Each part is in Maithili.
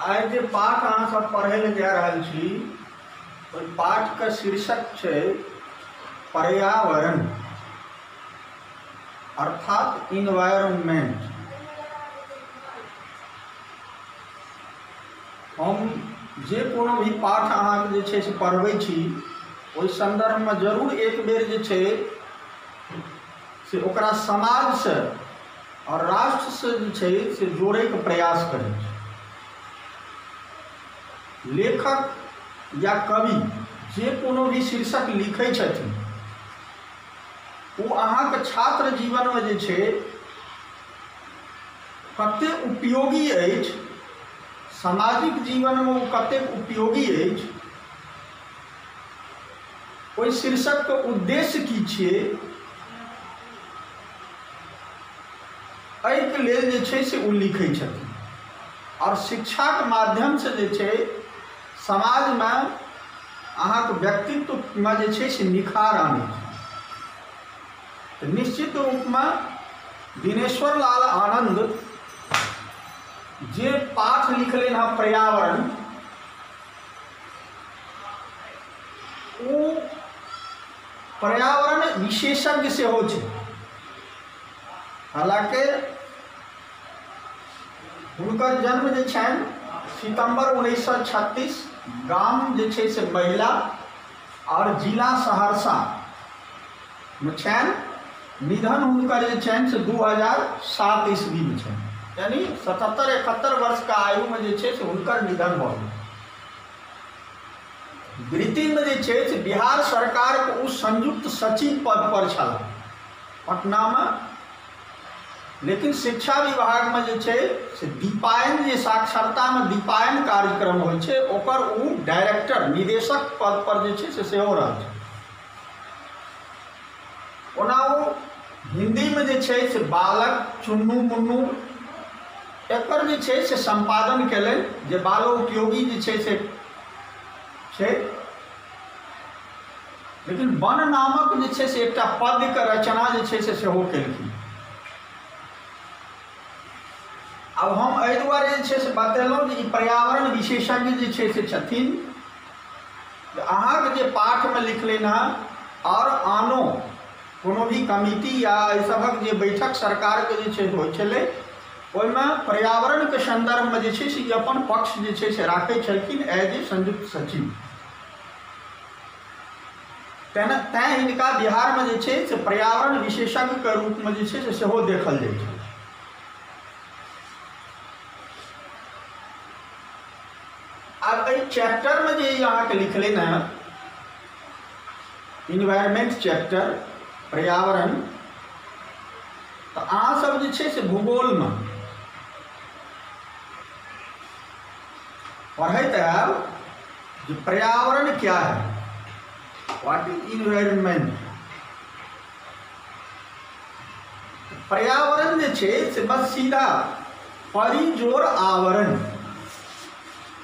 आइ जे पाठ अहाँ सब पढ़ै लए जा रहल छी ओहि पाठके शीर्षक छै पर्यावरण अर्थात इन्वायरमेंट। हम जे कोनो भी पाठ अहाँके जे छै से पढ़बै छी ओहि सन्दर्भमे जरूर एक बेर जे छै से ओकरा समाजसँ आओर राष्ट्रसँ जे छै से जोड़ैके प्रयास करै छी। लेखक या कवि जे कोनो भी शीर्षक लिखै छथिन ओ अहाँके छात्र जीवनमे जे छै कतेक उपयोगी अछि, सामाजिक जीवनमे ओ कतेक उपयोगी अछि, ओहि शीर्षकके उद्देश्य की छियै, एहिके लेल जे छै से ओ लिखै छथिन। आओर शिक्षाके माध्यमसँ जे छै समाजमे अहाँके व्यक्तित्वमे जे छै से निखार आनै छै। तऽ निश्चित रूपमे दिनेश्वर लाल आनन्द जे पाठ लिखलनि हँ पर्यावरण, ओ पर्यावरण विशेषज्ञ सेहो छै। हालाँकि हुनकर जन्म जे छनि सितम्बर 1936, गाम जे छै से महिला और जिला सहरसा मे छनि। निधन हुनकर जे छनि से 2007 ईस्वीमे छनि, यानी 77-71 वर्षके आयुमे जे छै से हुनकर निधन भऽ गेल। वृत्तिमे जे छै से बिहार सरकारके ओ संयुक्त सचिव पद पर छलाह पटनामे, लेकिन शिक्षा विभागमे जे छै से दीपायन जे साक्षरतामे दीपायन कार्यक्रम होइ छै ओकर ओ डायरेक्टर निदेशक पद पर जे छै से सेहो रहल छै। ओना ओ हिन्दीमे जे छै से बालक चुन्नू मुन्नू एकर जे छै से सम्पादन केलनि, जे बालोपयोगी जे छै से छै। लेकिन वन नामक जे छै से एकटा पद्यके रचना जे छै से सेहो केलखिन। आब हम एहि दुआरे जे छै से बतेलहुँ जे ई पर्यावरण विशेषज्ञ जे छै से छथिन। अहाँके जे पाठमे लिखलनि हँ आओर आनो कोनो भी कमिटी या एहि सभक जे बैठक सरकारके जे छै होइ छलै ओहिमे पर्यावरणके सन्दर्भमे जे छै से ई अपन पक्ष जे छै से राखै छलखिन एज ए संयुक्त सचिव। तैँ हिनका बिहारमे जे छै से पर्यावरण विशेषज्ञके रूपमे जे छै से सेहो देखल जाइ छै। आब एहि चैप्टरमे जे अहाँके लिखलनि हँ इन्वायरमेंट चैप्टर पर्यावरण, तऽ अहाँ सब जे छै से भूगोलमे पढ़ैत आयब जे पर्यावरण क्या है, what is environment. पर्यावरण जे छै से बस सीधा परिजोर आवरण,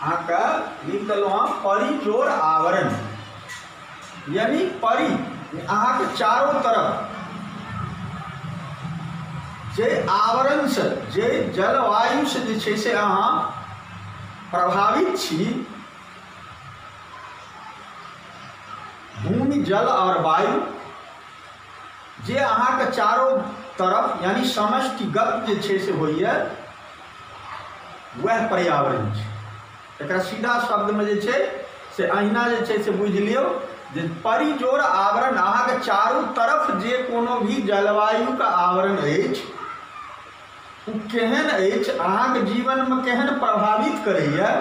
अहाँके लिख देलहुँ हँ परिजोर आवरण, यानी परि अहाँके चारों तरफ जे आवरण से जे जलवायु से जे छै से अहाँ प्रभावित छी, भूमि जल और वायु जे अहाँके चारों तरफ यानी समष्टिगत जे छै से होइए वएह पर्यावरण छै। एकरा सीधा शब्दमे जे छै से अहिना जे छै से बुझि लियौ जे परिजोर आवरण अहाँके चारू तरफ जे कोनो भी जलवायुके आवरण अछि ओ केहन अछि, अहाँके जीवनमे केहन प्रभावित करैए,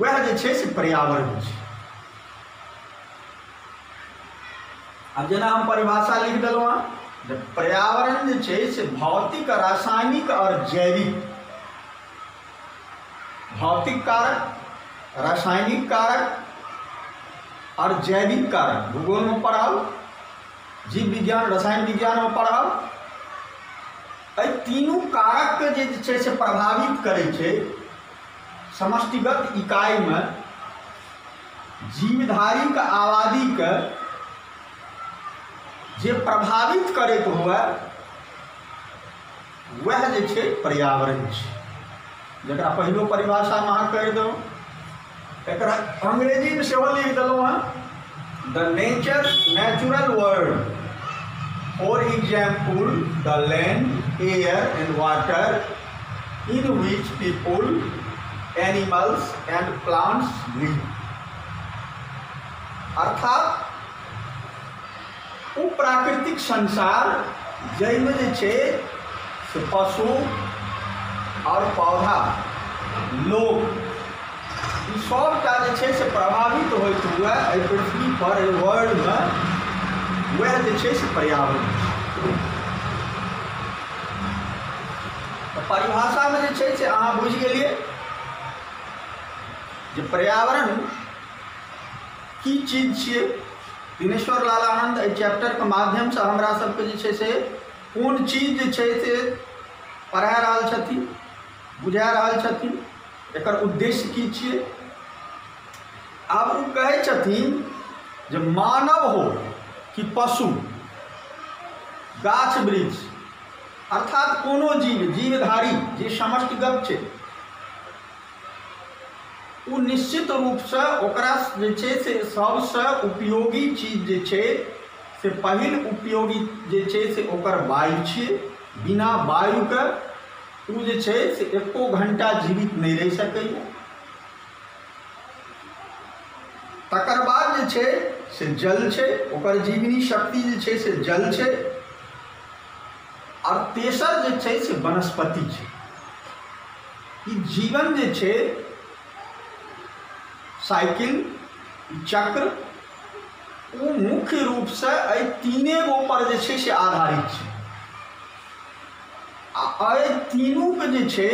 वएह जे छै से पर्यावरण छै। आब जेना हम परिभाषा लिख देलहुँ हँ जे पर्यावरण जे छै से भौतिक, रासायनिक आओर जैविक, भौतिक कारक, रासायनिक कारक और जैविक कारक, भूगोल में पढ़ल, जीव विज्ञान रसायन विज्ञान में पढ़ल, एहि तीनू कारकके जे छै से प्रभावित करै छै समष्टिगत इकाइमे जीवधारीके आबादीके जे प्रभावित करैत हुए वएह जे छै पर्यावरण छै। जकरा पहिलो परिभाषामे अहाँ कहि देलहुँ, एकरा अंग्रेजीमे सेहो लिख देलहुँ हँ, the nature natural world, for example the land, air and water in which people, animals and plants live. अर्थात ओ प्राकृतिक संसार जाहिमे जे छै से पशु और पौधा, लोक, ई सबटा जे छै से प्रभावित होइत हुए एहि पृथ्वी पर, एहि वर्ल्डमे, वएह जे छै से पर्यावरण। तऽ परिभाषामे जे छै से अहाँ बुझि गेलियै जे पर्यावरण की चीज छियै। दिनेश्वर लाल आनंद एहि चैप्टरके माध्यमसँ हमरा सबके जे छै से कोन चीज जे छै से पढ़ा रहल छथिन, बुझा रहल छथिन, एकर उद्देश्य की छियै। आब ओ कहै छथिन जे मानव हो कि पशु, गाछ वृक्ष, अर्थात कोनो जीव, जीवधारी जे समष्टिगत छै, ओ निश्चित रूपसँ ओकरा जे छै से सबसँ उपयोगी चीज जे छै से पहिल उपयोगी जे छै से ओकर वायु छियै। बिना वायुके ओ जे छै से एको घंटा जीवित नहि रहि सकैए। तकर बाद जे छै से जल छै, ओकर जीवनी शक्ति जे छै से जल छै। और तेसर जे छै से वनस्पति छै। ई जीवन जे छै साइकिल, चक्र, ओ मुख्य रूपसँ एहि तीने गो पर जे छै से आधारित छै। आ एहि तीनूके जे छै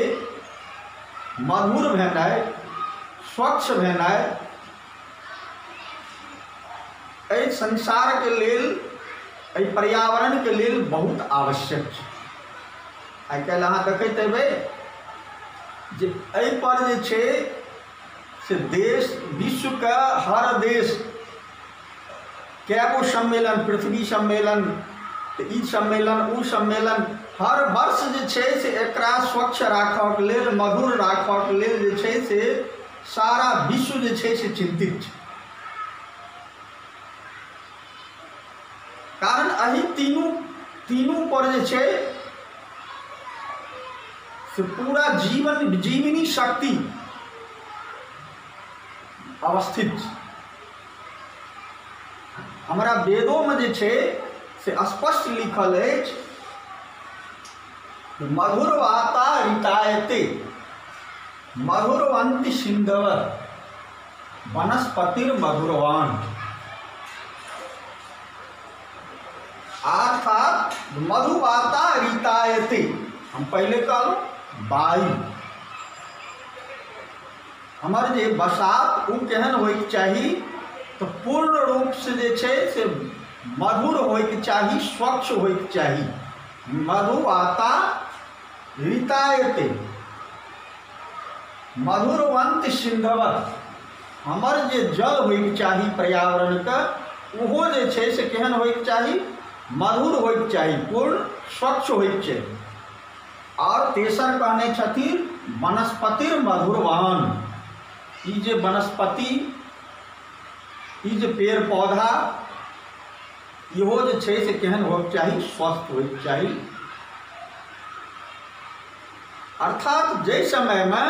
मधुर भेनाइ, स्वच्छ भेनाइ एहि संसारके लेल, एहि पर्यावरणके लेल बहुत आवश्यक छै। आइ काल्हि अहाँ देखैत हेबै जे एहिपर जे छै से देश, विश्वके हर देश कएगो सम्मेलन, पृथ्वी सम्मेलन, ई सम्मेलन, ओ सम्मेलन, हर वर्ष जे छै से एकरा स्वच्छ राखऽके लेल, मधुर राखऽके लेल जे छै से सारा विश्व जे छै से चिन्तित छै। कारण एहि तीनू पर जे छै से पूरा जीवन, जीवनी शक्ति अवस्थित छै। हमरा वेदोमे जे छै से स्पष्ट लिखल अछि, मधुर वाता ऋतायते मधुरवंति सिंधव वनस्पतिर मधुरवान। अर्थात मधुवाता ऋतायते, हम पहले कहलहुँ वायु, हमर जे बसात ओ केहन होइके चाही तऽ पूर्ण रूपसँ जे छै से मधुर होइके चाही, स्वच्छ होइके चाही। मधुवाता ऋतायते मधुरवंत सिंधव, हमर जे जल होइके चाही पर्यावरणके, ओहो जे छै से केहन होइके चाही, मधुर होइके चाही, पूर्ण स्वच्छ होइके चाही। और तेसर कहने छथिन वनस्पतिर मधुरवान, ई जे वनस्पति, ई जे पेड़ पौधा, इहो जे छै से केहन होइके चाही, स्वस्थ होइके चाही। अर्थात जाहि समयमे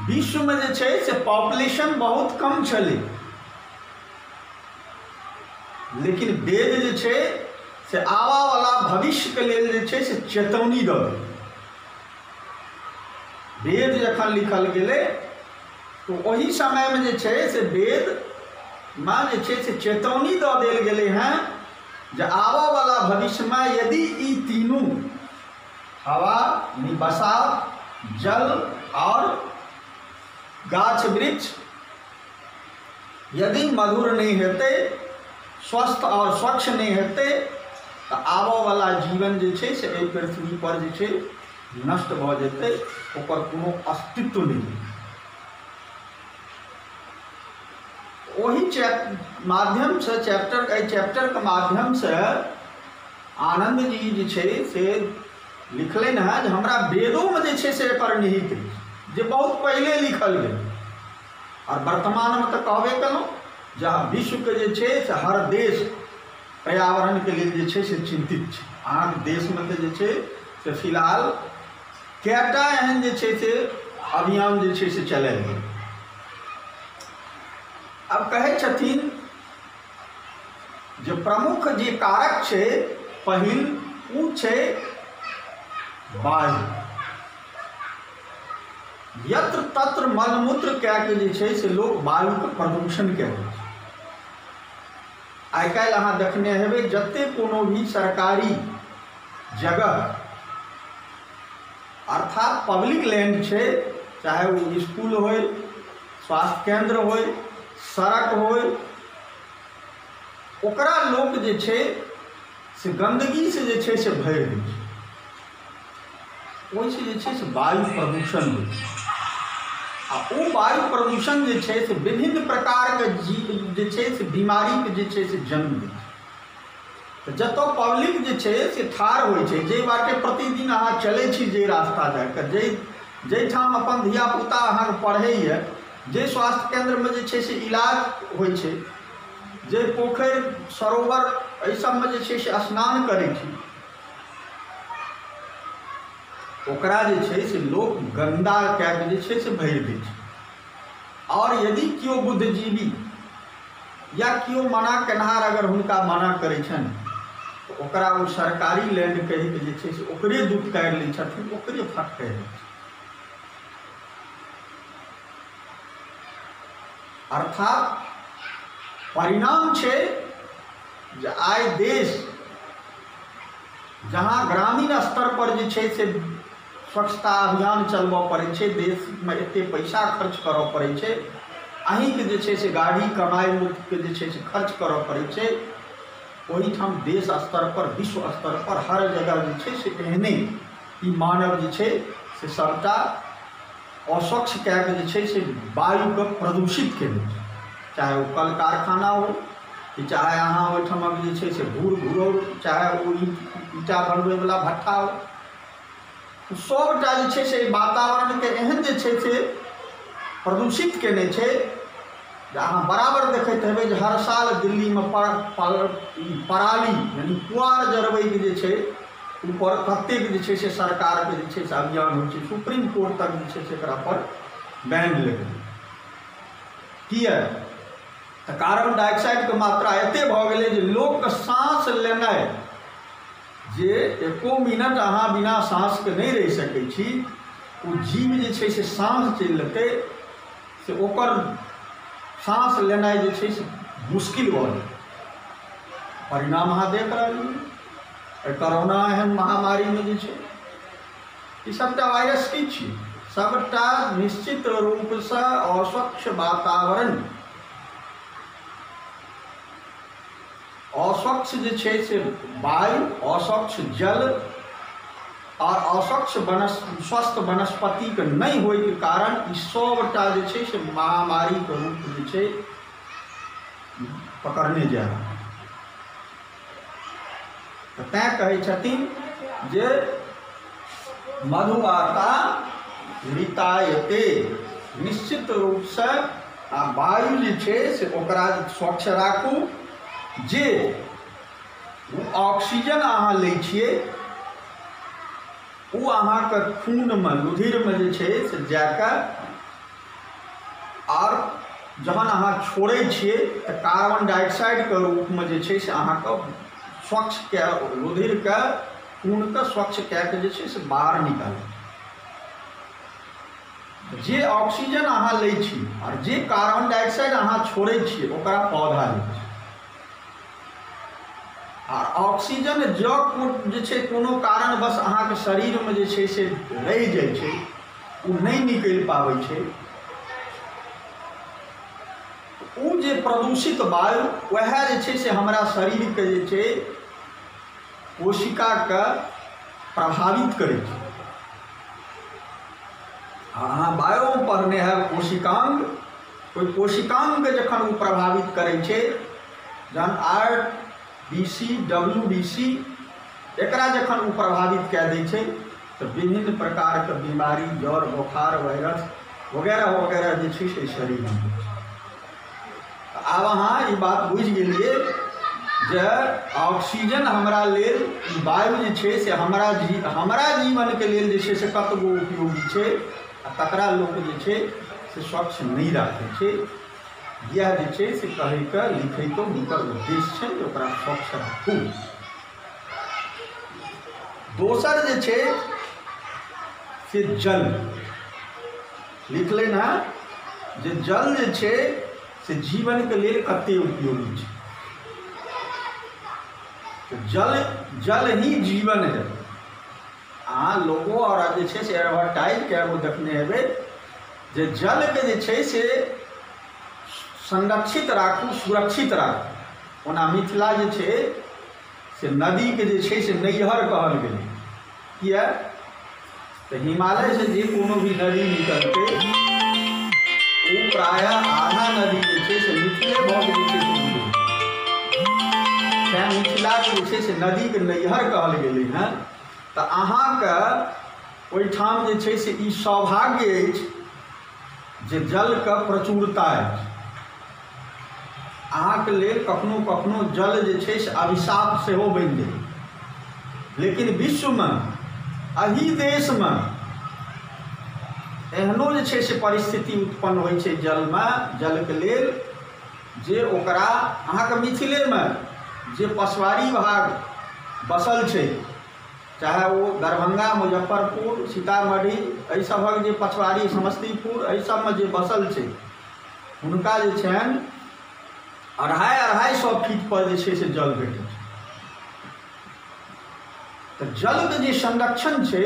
विश्वमे जे छै से पॉपुलेशन बहुत कम छलै, लेकिन वेद जे छै से आबऽवला भविष्यके लेल जे छै से चेतौनी दऽ देलै। वेद जखन लिखल गेलै तो ओहि समयमे जे छै से वेदमे जे छै से चेतौनी दऽ देल गेलै हँ जे आबऽवला भविष्यमे यदि ई तीनू हवा, बसात, जल और गाछ वृक्ष यदि मधुर नहीं हेतै, स्वस्थ और स्वच्छ नहीं हेतै, तऽ आबऽवला जीवन जे छै से एहि पृथ्वी पर जे छै नष्ट भऽ जेतै, ओकर कोनो अस्तित्व नहि। ओहि माध्यमसँ चैप्टर, एहि चैप्टरके माध्यमसँ आनन्द जी जे छै से लिखलनि हँ जे हमरा वेदोमे जे छै से एकर निहित अछि, जे बहुत पहिले लिखल गेल। आओर वर्तमानमे तऽ कहबे केलहुँ जे विश्वके जे छै से हर देश पर्यावरणके लेल जे छै से चिन्तित छै। अहाँके देशमे तऽ जे छै से फिलहाल कएटा एहन जे छै से अभियान जे छै से चलायल गेल। आब कहै छथिन जे प्रमुख जे कारक छै पहिल ओ छै वायु। यत्र तत्र मलमूत्र कए के जे छै से लोक वायुके प्रदूषण कए दै छै। आइ काल्हि अहाँ देखने हेबै जतेक कोनो भी सरकारी जगह अर्थात पब्लिक लैंड छै, चाहे ओ स्कूल होय, स्वास्थ्य केंद्र होय, सड़क होय, ओकरा लोक जे छै से गंदगीसँ जे छै से भरि दै छै। ओहिसँ जे छै से वायु प्रदूषण होइ छै। आ ओ वायु प्रदूषण जे छै से विभिन्न प्रकारके जीव जे छै से बीमारीके जे छै से जन्म दै छै। तऽ जतऽ पब्लिक जे छै से ठाढ़ होइ छै, जाहि बाटे प्रतिदिन अहाँ चलै छी, जे रास्ता जाकऽ जाहिठाम अपन धियापुता अहाँके पढ़ैए, जे स्वास्थ्य केन्द्रमे जे छै से इलाज होइ छै, जे पोखरि सरोवर एहि सबमे जे छै से स्नान करै छी, ओकरा जे छै से लोक गन्दा कए कऽ जे छै से भरि दै छै। आओर यदि केओ बुद्धिजीवी या केओ मना केनहार अगर हुनका मना करै छनि तऽ ओकरा ओ सरकारी लैंड कहिके जे छै से ओकरे दुत्कारि लै छथिन, ओकरे फटकारि लै छथिन। अर्थात परिणाम छै जे आइ देश जहाँ ग्रामीण स्तर पर जे छै से स्वच्छता अभियान चलबऽ पड़ै छै, देशमे एते पैसा खर्च करऽ पड़ै छै, अहीँके जे छै से गाड़ी कमाइके जे छै से खर्च करऽ पड़ै छै, ओहिठाम देश स्तर पर विश्व स्तर पर हर जगह जे छै से एहने ई मानव जे छै से सबटा अस्वच्छ कए कऽ जे छै से वायुके प्रदूषित केने छै। चाहे ओ कल कारखाना हो कि चाहे अहाँ ओहिठामक जे छै से घूर घुरौर, चाहे ओ ईंटा बनबैवला भट्ठा हो, सबटा जे छै से वातावरणके एहन जे छै से प्रदूषित केने छै जे अहाँ बराबर देखैत हेबै जे हर साल दिल्लीमे पराली यानी पुआर जरबैके जे छै ऊपर कतेक जे छै से सरकारके जे छै से अभियान होइ छै, सुप्रीम कोर्ट तक जे छै से एकरा पर बैन लगलै। किया तऽ कार्बन डाइऑक्साइडके मात्रा एते भऽ गेलै जे लोकके साँस लेनाइ, जे एको मिनट अहाँ बिना साँसके नहि रहि सकै छी, ओ जीव जे छै से साँस चलि लेतै से ओकर साँस लेनाइ जे छै से मुश्किल भऽ जेतै। परिणाम अहाँ देख रहलियै कोरोना एहन महामारीमे जे छै ई सबटा वायरस की छियै, सबटा निश्चित रूपसँ अस्वच्छ वातावरण, अस्वच्छ जे छै से वायु, अस्वच्छ जल और अस्वच्छ स्वस्थ वनस्पतिके नहि होइके कारण ई सबटा जे छै से महामारीके रूप जे छै पकड़ने जा रहल। तऽ तैँ कहै छथिन जे मधुवाता ऋतायते, निश्चित रूपसँ आ वायु जे छै से ओकरा स्वच्छ राखू। जे ओ ऑक्सीजन अहाँ लै छियै ओ अहाँके खूनमे रुधिरमे जे छै से जाकऽ आओर जहन अहाँ छोड़ै छियै तऽ कार्बन डाइऑक्साइडके रूपमे जे छै से अहाँके स्वच्छ कए रुधिरके खूनके स्वच्छ कए कऽ जे छै से बाहर निकालै छै। जे ऑक्सीजन अहाँ लै छी आओर जे कार्बन डाइऑक्साइड अहाँ छोड़ै छियै ओकरा पौधा लै छै। आ ऑक्सीजन जँ जे छै कोनो कारणवश अहाँके शरीरमे जे छै से रहि जाइ छै, ओ नहि निकलि पाबै छै, ओ जे प्रदूषित वायु वएह जे छै से हमरा शरीरके जे छै कोशिकाके प्रभावित करै छै। अहाँ बायोमे पढ़ने हैब कोशिकांग, ओहि कोशिकांगके जखन ओ प्रभावित करै छै, जहन RBC WBC एकरा जखन ओ प्रभावित कए दै छै तऽ विभिन्न प्रकारके बीमारी, ज्वर, बोखार, वायरस वगैरह वगैरह जे छै से शरीरमे होइ छै। आब अहाँ ई बात बुझि गेलियै जे ऑक्सीजन हमरा लेल, वायु जे छै से हमरा जीवनके लेल जे छै से कतबो उपयोगी छै, आ तकरा लोक जे छै से स्वच्छ नहि राखै छै। इएह जे छै से कहैके लिखैके हुनकर उद्देश्य छै जे ओकरा स्वच्छ राखू। दोसर जे छै से जल लिखलनि हँ जे जल जे छै से जीवनके लेल कते उपयोगी छै। जल जल ही जीवन है। अहाँ लोगो आओर जे छै से एडवर्टाइज कए गो देखने हेबै जे जलके जे छै से संरक्षित राखू, सुरक्षित राखू। ओना मिथिला जे छै से नदीके जे छै से नैहर कहल गेलै, किया तऽ हिमालयसँ जे कोनो भी नदी निकलतै ओ प्रायः आधा नदी जे छै से मिथिले भऽ के जे छै से गुजरै, तैँ मिथिलाके जे छै से नदीके नैहर कहल गेलै हँ। तऽ अहाँके ओहिठाम जे छै से ई सौभाग्य अछि जे जलके प्रचुरता अछि। अहाँके लेल कखनो कखनो जल जे छै से अभिशाप सेहो बनि जाइ, लेकिन विश्वमे एहि देशमे एहनो जे छै से परिस्थिति उत्पन्न होइ छै जलमे, जलके लेल जे ओकरा अहाँके मिथिलेमे जे पछवारी भाग बसल छै, चाहे ओ दरभंगा, मुजफ्फरपुर, सीतामढ़ी, एहि सभक जे पछवारी, समस्तीपुर, एहि सबमे जे बसल छै, हुनका जे छनि 250-250 फीट पर जे छै से जल भेटै छै। तऽ जलके जे संरक्षण छै,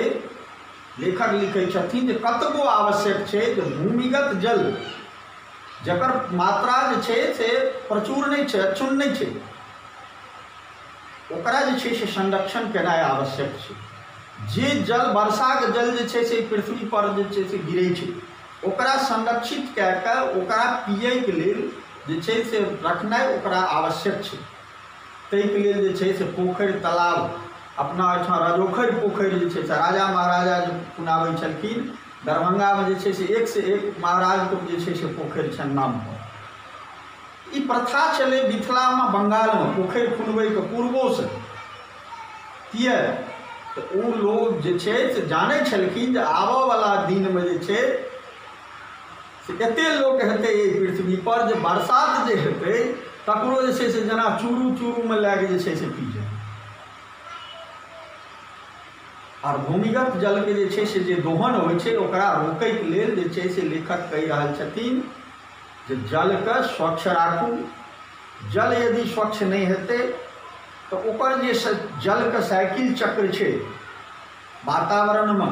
लेखक लिखै छथिन जे कतबो आवश्यक छै जे भूमिगत जल जकर मात्रा जे छै से प्रचुर नहि छै, अक्षुण्ण नहि छै, ओकरा जे छै से संरक्षण केनाइ आवश्यक छै। जे जल वर्षाके जल जे छै से पृथ्वी पर जे छै से गिरै छै, ओकरा संरक्षित कए कऽ ओकरा पियैके लेल जे छै से रखनाइ ओकरा आवश्यक छै। ताहिके लेल जे छै से पोखरि, तालाब, अपना एहिठाम रजोखरि पोखरि जे छै से राजा महाराजा जे खुनाबै छलखिन, दरभंगामे जे छै से एक से एक महाराजके जे छै से पोखरि छनि नामपर। ई प्रथा छलै मिथिलामे, बंगालमे पोखरि खुनबैके पूर्वोसँ। किए तऽ ओ लोग जे छै से जानै छलखिन जे आबऽवला दिनमे जे छै से एते लोक हेतै एहि पृथ्वीपर जे बरसात जे हेतै तकरो जे छै से जेना चूरू चूरूमे लए कऽ जे छै से पी जाय। आओर भूमिगत जलके जे छै से जे दोहन होइ छै ओकरा रोकैके लेल जे छै से लेखक कहि रहल छथिन जे जलके स्वच्छ राखू। जल यदि स्वच्छ नहि हेतै तऽ ओकर जे जलके साइकिल चक्र छै वातावरणमे,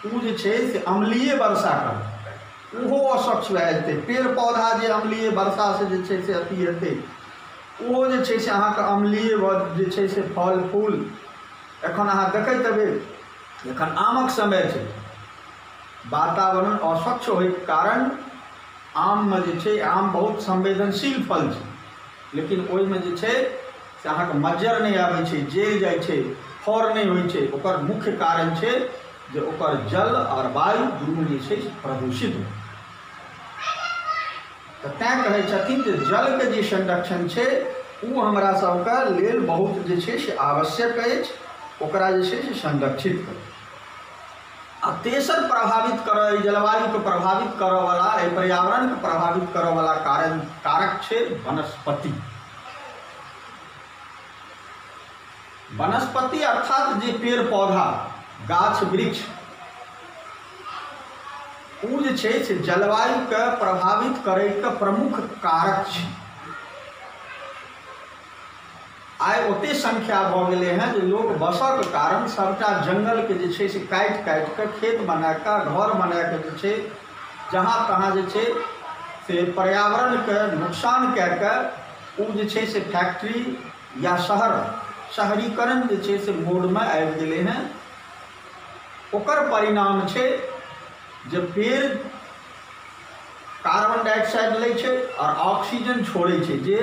ओ जे छै से अम्लीय वर्षा करतै, ओहो अस्वच्छ भए जेतै। पेड़ पौधा जे अम्लीय वर्षासँ जे छै से अथी हेतै, ओहो जे छै से अहाँके अम्लीय जे छै से फल फूल। एखन अहाँ देखैत हेबै एखन आमक समय छै, वातावरण अस्वच्छ होइके कारण आममे जे छै, आम बहुत संवेदनशील फल छै, लेकिन ओहिमे जे छै से अहाँके मज्जर नहि आबै छै, जरि जाइ छै, फड़ नहि होइ छै। ओकर मुख्य कारण छै जे ओकर जल आओर वायु दुनू जे छै प्रदूषित होइ। तऽ तैँ कहै छथिन जे जलके जे संरक्षण छै ओ हमरा सबके लेल बहुत जे छै से आवश्यक अछि, ओकरा जे छै से संरक्षित करू। आ तेसर प्रभावित करय, जलवायुके प्रभावित करयवला, एहि पर्यावरणके प्रभावित करयवला कारक छै वनस्पति। वनस्पति अर्थात जे पेड़ पौधा, गाछ वृक्ष, ओ जे छै से जलवायुके प्रभावित करैके प्रमुख कारक छै। आइ ओते संख्या भऽ गेलै हँ जे लोक बसऽके कारण सबटा जंगलके जे छै से काटि काटि कऽ खेत बनाकऽ, घर बनाकऽ जे छै जहाँ तहाँ जे छै से पर्यावरणके नुकसान कए कऽ ओ जे छै से फैक्ट्री या शहर, शहरीकरण जे छै से मोडमे आबि गेलै हँ। ओकर परिणाम छै जे पेड़ कार्बन डाइऑक्साइड लै छै आओर ऑक्सीजन छोड़ै छै, जे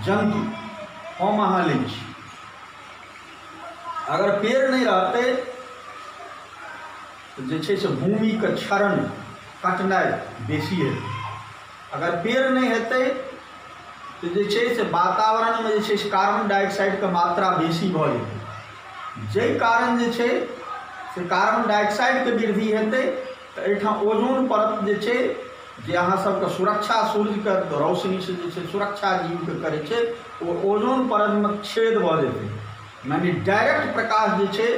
जन्तु हम अहाँ लै छी। अगर पेड़ नहि रहतै तऽ जे छै से भूमिके क्षरण कटनाइ बेसी हेतै। अगर पेड़ नहि हेतै तऽ जे छै से वातावरणमे जे छै से कार्बन डाइऑक्साइडके मात्रा बेसी भऽ जेतै, जाहि कारण जे छै से कार्बन डाइऑक्साइडके वृद्धि हेतै। तऽ एहिठाम ओजोन परत जे छै जे अहाँ सबके सुरक्षा सूर्यके रोशनीसँ जे छै सुरक्षा जीवके करै छै, ओ ओजोन परतमे छेद भऽ जेतै, माने डायरेक्ट प्रकाश जे छै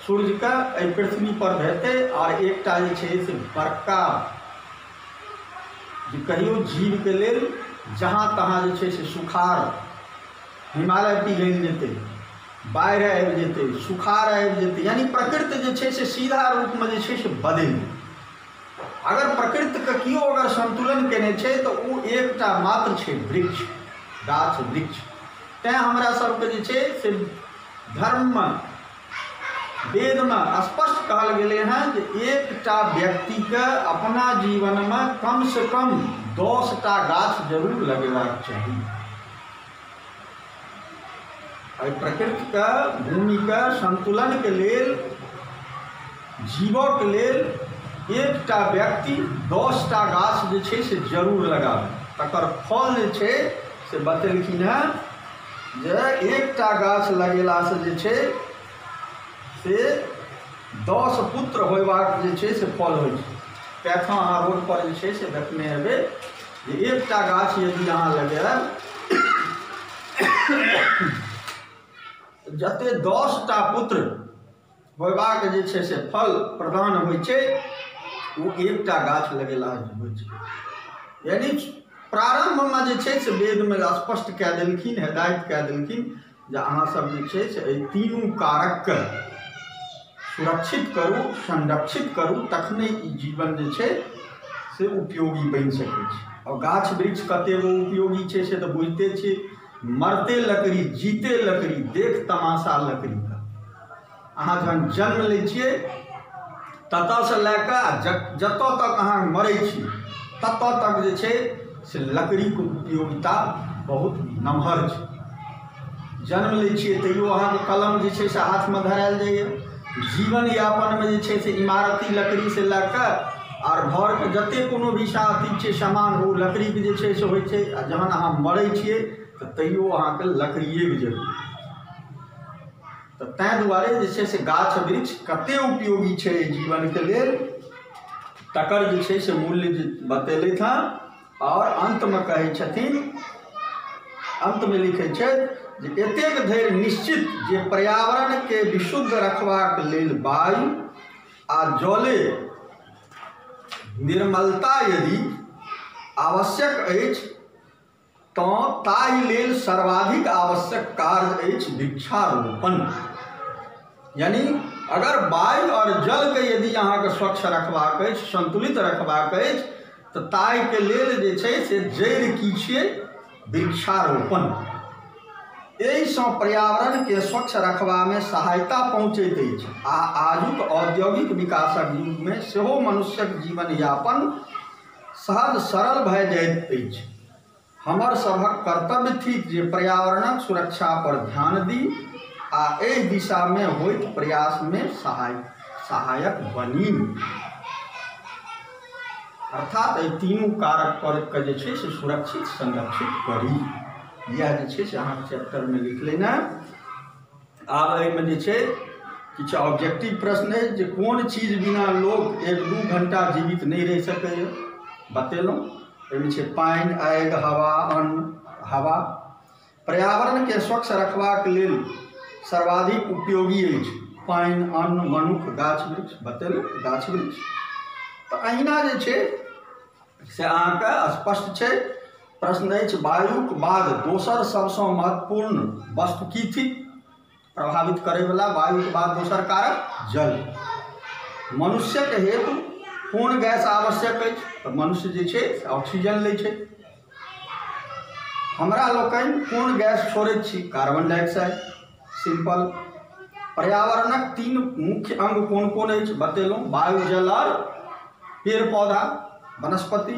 सूर्यके एहि पृथ्वी पर हेतै और एकटा जे छै से बड़का जे कहियो जीवके लेल जहाँ तहाँ जे छै से सुखाड़ हिमालय पिघलि जेतै, बाढ़ि आबि जेतै, सुखाड़ आबि जेतै, यानी प्रकृति जे छै से सीधा रूपमे जे छै से बदलि जेतै। अगर प्रकृतिके केओ अगर संतुलन केने छै तऽ ओ एकटा मात्र छै वृक्ष, गाछ वृक्ष। तैँ हमरा सबके जे छै से धर्ममे वेदमे स्पष्ट कहल गेलै हँ जे एकटा व्यक्तिके अपना जीवनमे कमसँ कम 10टा गाछ जरूर लगेबाक चाही। एहि प्रकृतिके भूमिके संतुलनके लेल जीवके लेल एकटा व्यक्ति 10टा गाछ जे छै से जरूर लगाबै। तकर फल जे छै से बतेलखिन हँ जे एकटा गाछ लगेलासँ जे छै से 10 पुत्र होयबाक जे छै से फल होइ छै। तखन अहाँ रोड पर जे छै से देखने हेबै जे एकटा गाछ यदि अहाँ लगायब जते 10टा पुत्र होयबाक जे छै से फल प्रदान होइ छै, ओ एकटा गाछ लगेलासँ होइ छै। यानी प्रारम्भमे जे छै से वेदमे स्पष्ट कए देलखिन, हिदायत कए देलखिन जे अहाँ सब जे छै से एहि तीनू कारकके सुरक्षित करू, संरक्षित करू, तखने ई जीवन जे छै से उपयोगी बनि सकै छै। और गाछ वृक्ष कतेक उपयोगी छै से तऽ बुझिते छी, मरते लकड़ी जीते लकड़ी देख तमाशा लकड़ी का। अहाँ जहन जन्म लै छियै ततऽसँ लए कऽ जतऽ तक अहाँ मरै छी ततऽ तक जे छै से लकड़ीके उपयोगिता बहुत नमहर छै। जन्म लै छियै तैयो अहाँके कलम जे छै से हाथमे धरायल जाइए। जीवन यापनमे जे छै से इमारती लकड़ीसँ लए कऽ आओर घरके जते कोनो भी अथी छै सामान ओ लकड़ीके जे छै से होइ छै। आ जहन अहाँ मरै छियै तऽ तैयो अहाँके लकड़िएके जरूरत। तऽ ताहि दुआरे जे छै से गाछ वृक्ष कते उपयोगी छै जीवनके लेल तकर जे छै से मूल्य जे बतेलथि हँ। और अन्तमे कहै छथिन, अन्तमे लिखै छथि जे एतेक धरि निश्चित जे पर्यावरणके विशुद्ध रखबाक लेल वायु आ जले निर्मलता यदि आवश्यक अछि तँ ताहि लेल सर्वाधिक आवश्यक कार्य अछि वृक्षारोपण। यानी अगर वायु और जलके यदि अहाँके स्वच्छ रखबाक अछि, संतुलित रखबाक अछि, तऽ ताहिके लेल जे छै से जड़ि की छियै? वृक्षारोपण। एहिसँ पर्यावरणके स्वच्छ रखबामे सहायता पहुँचैत अछि आ आजुक औद्योगिक विकासक युगमे सेहो मनुष्यक जीवन यापन सहज सरल भए जाइत अछि। हमर सभक कर्तव्य थिक जे पर्यावरणक सुरक्षा पर ध्यान दी आ एहि दिशामे होइत प्रयासमे सहायक बनी। अर्थात एहि तीनू कारक पर के जे छै से सुरक्षित संरक्षित करी। इएह जे छै से अहाँके चैप्टरमे लिख लेना। आब एहिमे जे छै किछु ऑब्जेक्टिव प्रश्न अछि जे कोन चीज बिना लोक 1-2 घंटा जीवित नहि रहि सकैए, बतेलहुँ। एहिमे छै पानि, आगि, हवा, अन्न, हवा। पर्यावरणके स्वच्छ रखबाक लेल सर्वाधिक उपयोगी अछि पानि, अन्न, मनुख, गाछ वृक्ष, बतेलहुँ गाछ वृक्ष। तऽ अहिना जे छै से अहाँके स्पष्ट छै। प्रश्न अछि वायुक बाद दोसर सबसँ महत्वपूर्ण वस्तु की थिक? प्रभावित करैवला वायुक बाद दोसर कारक जल। मनुष्यक हेतु कोन गैस आवश्यक अछि? तऽ मनुष्य जे छै से ऑक्सीजन लै छै। हमरा लोकनि कोन गैस छोड़ैत छी? Carbon dioxide, simple. पर्यावरणक 3 मुख्य अंग कोन कोन अछि? बतेलहुँ, वायु, जल और पेड़ पौधा, वनस्पति।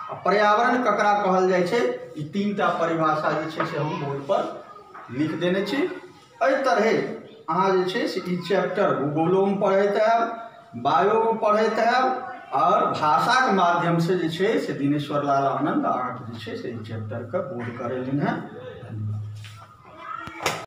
आ पर्यावरण ककरा कहल जाइ छै? ई 3टा परिभाषा जे छै से हम बोर्ड पर लिख देने छी। एहि तरहे अहाँ जे छै से ई चैप्टर भूगोलोमे पढ़ैत आयब, बायोमे पढ़ैत आयब, आओर भाषाके माध्यमसँ जे छै से दिनेश्वर लाल आनन्द अहाँके जे छै से ई चैप्टरके बोध करेलनि हेँ। धन्यवाद।